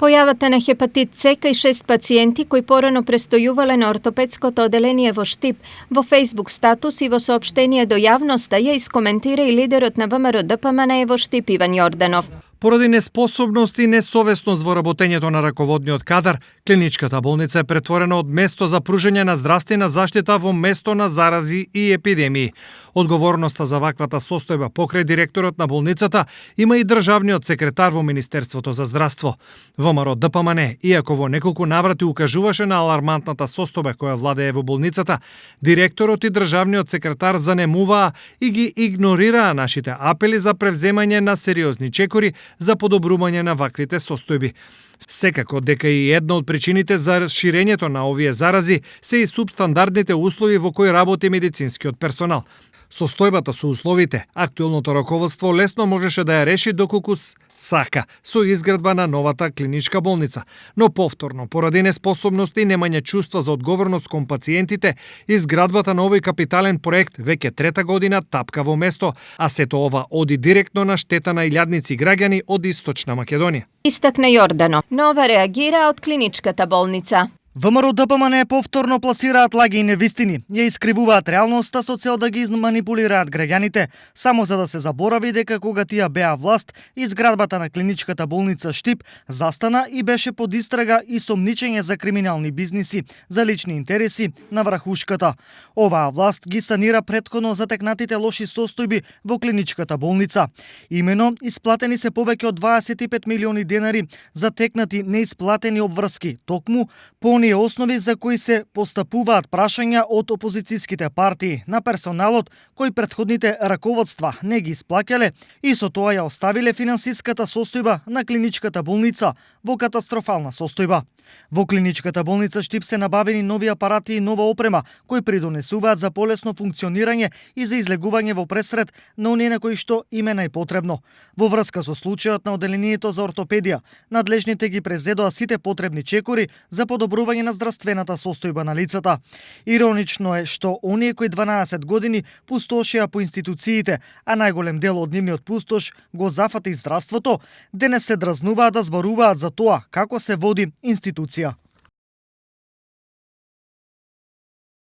Појавата на хепатит С кај 6 пациенти кои порано престојувале на ортопедското оделение во Штип во Facebook статус и во соопштение до јавноста ја искоментира и лидерот на ВМРО-ДПМНЕ во Штип Иван Јорданов. Поради неспособност и несовесност во работењето на раководниот кадар, клиничката болница е претворена од место за пружење на здравствена заштита во место на зарази и епидемии. Одговорноста за ваквата состојба покрај директорот на болницата има и државниот секретар во Министерството за здравство. ВМРО-ДПМНЕ, иако во неколку наврати укажуваше на алармантната состојба која владее во болницата, директорот и државниот секретар занемуваа и ги игнорираа нашите апели за превземање на сериозни чекори за подобрување на ваквите состојби. Секако дека и една од причините за ширењето на овие зарази се и субстандардните услови во кои работи медицинскиот персонал. Состојбата со условите, актуелното раководство лесно можеше да ја реши доколку сака со изградба на новата клиничка болница, но повторно, поради неспособност и немање чувства за одговорност кон пациентите, изградбата на овој капитален проект веќе трета година тапка во место, а сето ова оди директно на штета на илјадници граѓани од Источна Македонија. Истакна Јорданов. Нова реагира од клиничката болница. ВМРО-ДПМНЕ повторно пласираат лаги и невистини, ја искривуваат реалноста со цел да ги манипулираат граѓаните, само за да се заборави дека кога тие беа власт, изградбата на клиничката болница Штип застана и беше под истрага и сомничење за криминални бизниси, за лични интереси на врхушката. Оваа власт ги санира претходно затекнатите лоши состојби во клиничката болница. Имено, исплатени се повеќе од 25 милиони денари за текнати неисплатени обврски, токму по оние основи за кои се постапуваат прашања од опозицијските партии на персоналот кој претходните раководства не ги исплаќале и со тоа ја оставиле финансиската состојба на клиничката болница во катастрофална состојба. Во клиничката болница Штип се набавени нови апарати и нова опрема кои придонесуваат за полесно функционирање и за излегување во пресред на оние на кои што им е најпотребно. Во врска со случајот на оделението за ортопедија, надлежните ги презедоа сите потребни чекори за подобрување на здравствената состојба на лицата. Иронично е што оние кои 12 години пустошеа по институциите, а најголем дел од нивниот пустош го зафати здравството, денес се дразнуваат да зборуваат за тоа како се води институција.